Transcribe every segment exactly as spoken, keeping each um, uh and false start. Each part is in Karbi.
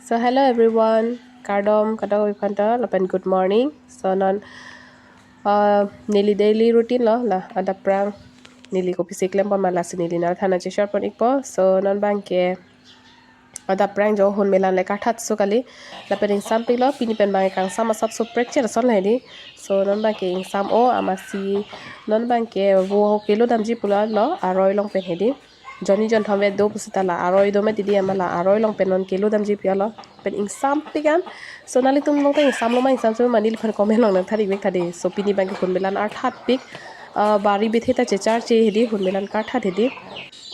So hello everyone, kardom kadokave aphan ta lapen good morning. So non uh, neli daily routine lo la adap aphrang neli kopisi klempon ma lasi neli nangliphan nangcheshare pon-ikpo. So non abangke adap aphrang jo hun melan le karthat so kali. Lapen ingsampik lo, pini pen abangke kangsam asapso prekche ason lo hedi. So non abangke ingsam-o amatsi non abangke vo kelo damji pulo lo aroi along pen hedi. Jonni jonthom ave do pusita la aroi do mati di, amat la aroi along pen non kelo damji pi-et lo. Pen ingsampik an. So nanglitum along ta ingsamlo ma ingsamso ma neliphan comment along nangthan-ik vek tha dei. So pini abangke hun melan arthatpik. Uh, bari bethe ta checharche hedi, hun melan karthat hedi.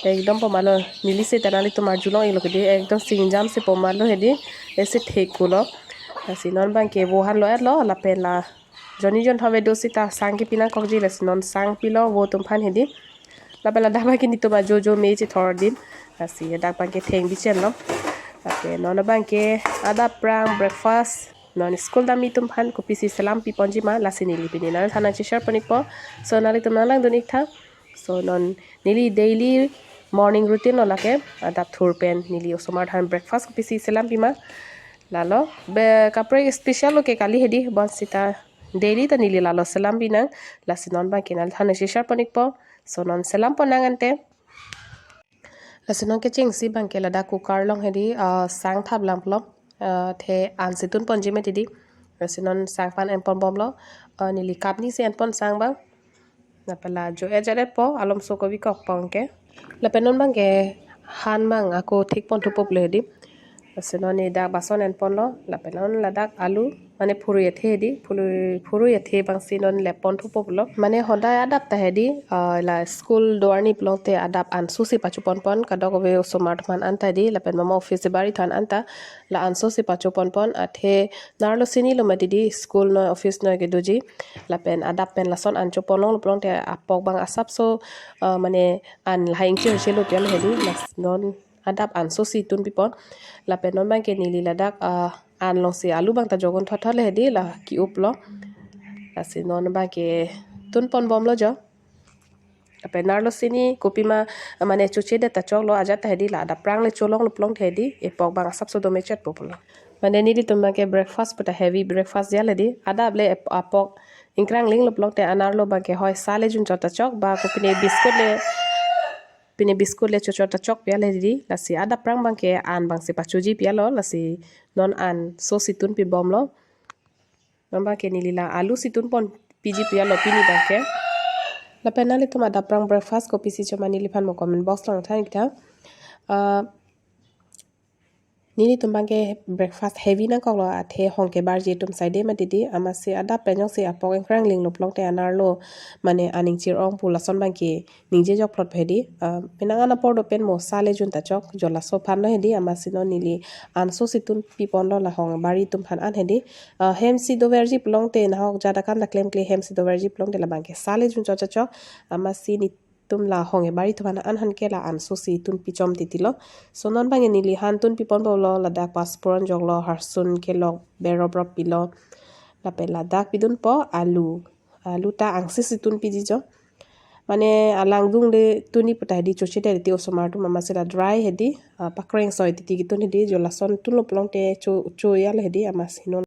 Ekdom poma lo, neli seta nanglitum arjulong-iklo ke dei, ekdom singjam si poma lo hedi. Ese thek kulo. Lasi non abangke vo han lo-et lo lapen la jonni jonthom ave do sita sang kepi nangkokji, lasi non sang pilo vo atum aphan hedi. Lapen ladak abangke netum ajojo me chethor adim. Lasi ladak abangke theng bichen lo. Lapen non abangke adap aphrang breakfast non school damji atum aphan kopisi selam piponji ma lasi neli pini nangliphan nangcheshare pon-ikpo. So nanglitum nanglangdun-ik tha. So non neli daily morning routine lo lake, adap thur pen neli osomar aphan breakfast kopisi selam pima. Lalo be kaprek special lo ke kali hedi, bonsita daily ta neli lalo selam pinang. Lasi non abangke nangliphan nangcheshare pon-ikpo. So non selam ponnang ante. Lasi non kechengsi abangke ladak cooker along hedi uh, sang thap lang pulo. Uh, athe an si tun ponji mati di. Lasi non sang aphan en ponbomlo. Uh, neli cup hini si en pon sang abang. Lapen la jo-et jo-et po, alomso kovi kok pong ke. Lapen non abangke han abang ako thik pon thupo pulo hedi. Lasi non neli dak bason en ponlo, lapen non ladak alu, mane phurui athe hedi, phurui, phurui athe abangsi non lep pon thupo pulo. Mane hodai adap ta hedi, ah, la school do arni pulote adap anso si pacho ponpon, kadokave osomar atum aphan anta hedi, lapen mama office bari aphan anta, la anso si pacho ponpon, athe nerlo sini lo mati di, school noi office noi kedoji. Lapen adap pen lason an cho ponlonglo pulote apok abang asapso, ah, mane an lahai ingchir chelo pi-et lo hedi, lasi non adap anso si tun pipon. Lapen non abangke neli ladak, ah, an along si alu abang ta jogon thotthot le hedi, la ki-up lo. Lasi non abangke tun ponbomlo jo. Lapen nerlo sini kopima, ah, mane chochedet ta choklo, ajat ta hedi la adap aphrang le cholonglo pulote hedi, epok abang asapso dome chetpo pulo. Mane nelitum abangke breakfast puta heavy breakfast jal hedi, adap le ep-, apok ingkrang linglo pulote anerlo abangke hoi sa le junchot ta chok, ba kopine biscuit le, pine biscuit le chochot ta chok pi-et lo hedi, lasi adap aphrang abangke an abangsi pachoji pi-et lo, lasi non anso si tun pibomlo. Non abangke neli la alu si tun ponpiji pi-et lo pini abangke. Lapen nanglitum adap aphrang breakfast kopisi cho ma neliphan mo comment box along than-ik tha. Ah, nelitum abangke breakfast heavy nangkoklo, athe hong kebarji atum side mati di, amatsi adap pen jongsi apok ingkrang linglo pulote anerlo mane an ingchir ong pu lason abangke ningje jokplot hedi. Ah, penang an apor do pen mo sa le jun ta chok, jo laso aphan lo hedi, amatsi non neli anso si tun piponlo la hong bari atum aphan an hedi. Ah, hem si doverji pulote nahok ajat akan ta klemkle hem si doverji pulote la abangke sa le junchot ta chok, amatsi netum la hong bari atum aphan an aphan ke la anso si tun pichom titi lo. So non abangke neli han tun piponbomlo, ladak pasporon joklo, harsun kelok berop rop pilo. Lapen ladak pidunpo alu. Alu ta angse si tun piji jo. Mane alangdung le tunji puta hedi chochedet ti osomar atum, amatsi la dry hedi, ah, pakreng soi titi ketun hedi, jo lason tunlo pulote cho, cho-et lo hedi, amatsi non.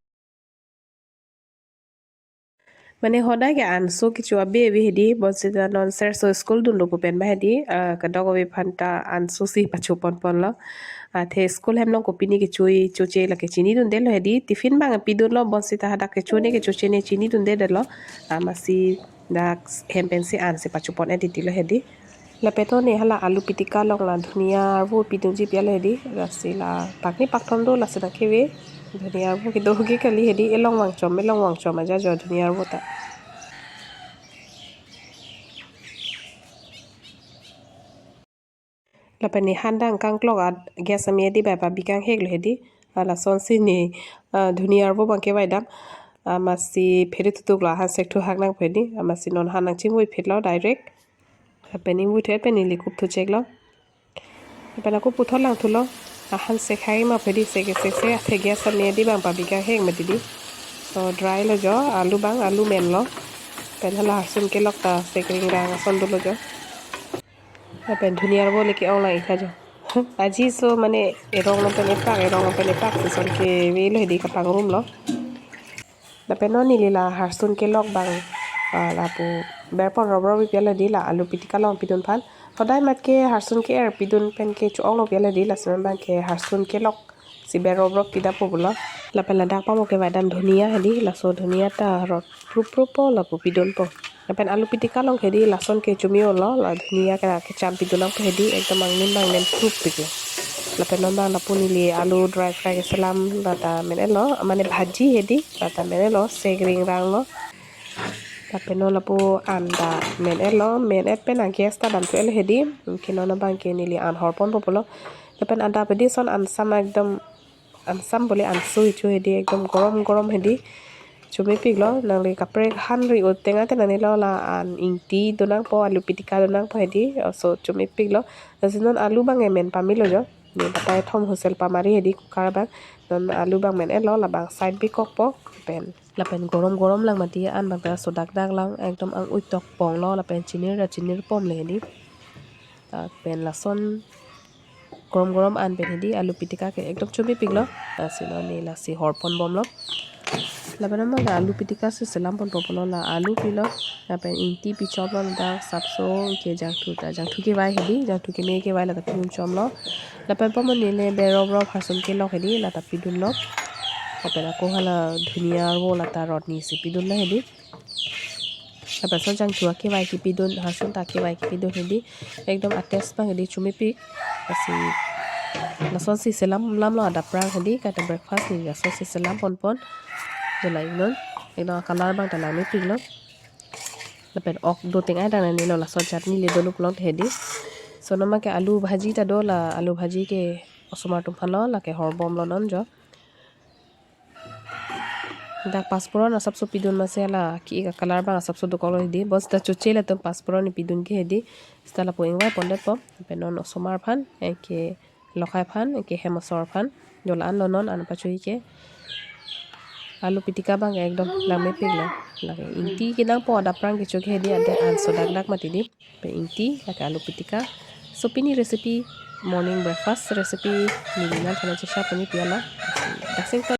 Mane hodai ke anso kecho ave ave hedi, bonsita non serso school dunlo pu pen ma hedi, ah, kadokave aphan ta anso si pacho ponponlo. Athe school hem along kopine kecho choche lake chinidundelo hedi, tiffin abang pidunlo, bonsita hadak kechone kechoche ne chinidundelo, amatsi dak hem pensi an si pacho pon-et titi lo hedi. Lapen to ne hala alu pitika along la dhunia arvo pidunji pi-et lo hedi, lasi la pakni pakthom do, lasi nangkeve dhunia arvo kedo ke kali hedi, elong vangchom, elong vangchom aja jo dhunia arvo ta. Lapen ne han dang kangklok at gas ame di bai pabi kanghek lo hedi. Hala sonsi ne, ah, dhunia arvo abangke vaidam. Amatsi phere tutuk lo, han sek thu hak nangpo hedi. Amatsi non han nangchingvoi phit lo direct. Lapen ingvoi thu-et pen neli kup thu chek lo. Lapen ako puthot lang thulo. Ah, han sek hai ma phedi sek sek sek athe gas ame di abang pabi kanghek mati di. So dry lo jo, alu abang, alu mem lo. Pen hala harsun kelok ta sek ringrang ason dolo jo. Lapen dhunia arvo le ke-ong lang-ik tha jo. Aji so mane erong lo pen eprak, erong lo pen eprak, si son kevelo hedi kapangrum lo. Lapen non neli la harsun kelok abang, ah, lapu berpon robrop pi alo hedi la alu pitika along pidun aphan. Hodai mat ke harsun ke-er pidun pen ke cho-ong lo pi alo hedi, lason abang ke harsun kelok si berrobrop pidunpo pulo. Lapen ladak pamo kevaidam dhunia hedi, laso dhunia ta rot prup prup po lapu pidunpo. Lapen alu pitika along hedi lason ke chomeo lo, la dhunia ke kecham pidun nangpo hedi, ekdom angnim angnem prup pik lo. Lapen non abang lapu neli alu dry fry keselam lata men-et lo, mane bhaji hedi, lata men-et lo, sek ring rang lo. Lapen non lapu an ta men-et lo, men-et pen a gas ta damthu-et lo hedi, ke non abang ke neli an horponpo pulo. Lapen adap hedi son ansam ekdom ansam bole anso hichu hedi ekdom gorom gorom hedi. Chomepik lo, nangli kaprek han ri uteng ate nangli lo la an ingti do nangpo, alu pitika do nangpo hedi, oso chomepik lo. Lasi non alu abang emen pamelo jo. Ne batai thom whistle pamari hedi cooker abang. Non alu abang men-et lo, labang side bikokpo pen. Lapen gorom gorom lang mati an abang ta sodak dak lang, ekdom ang-oi tok pong lo, lapen chinir ra chinir pom le hedi. Lapen lason gorom gorom an pen hedi alu pitika ke ekdom chomepik lo. Lasi non ne lasi horpon bom lo. Lapen non la alu pitika si selam ponpo pulo, la alu pilo. Lapen ingti pichom lo, ladak sapso ke jangthu ta, jangthu kevai hedi, jangthu keme kevai lata pidun chom lo. Lapen pamo neli berrobrop harsun kelok hedi, lata pidun lo. Lapen ako hala dhunia arvo lata rot ni si pidun lo hedi. Lapen laso jangthu akevai kepidun, harsun ta akevai kepidun hedi. Ekdom a-taste abang hedi chomepik. Lasi lason si selam lam lo adap rang hedi, kaita breakfast neli lason si selam ponpon. Jo la ingnon. Ekdom a-color abang ta langmepik lo. Lapen ok do teng ai dang neli lo, laso chutney le dolo pulo hedi. So non abang ke alu bhaji ta do, la alu bhaji ke osomar atum aphan lo, lake horbom lo non jo. Dak pasporon asapso pidun masi la ki-ik a-color abang asapso dokok lo hedi. Bos ta choche latum pasporon ni pidun ke hedi. Seta lapu ingvai pondetpo. Lapen non osomar aphan, anke lokhai aphan, anke hem asor aphan. Jo la an lo non an pachoji ke. Alu pitika abang ekdom langmepik lo. Lake ingti kenangpo adap rang kecho ke hedi, ante an sodak dak mati hedi. Pen ingti, lake alu pitika. So pini recipe morning breakfast recipe neli nangphan chesha poni pi alo. Daksing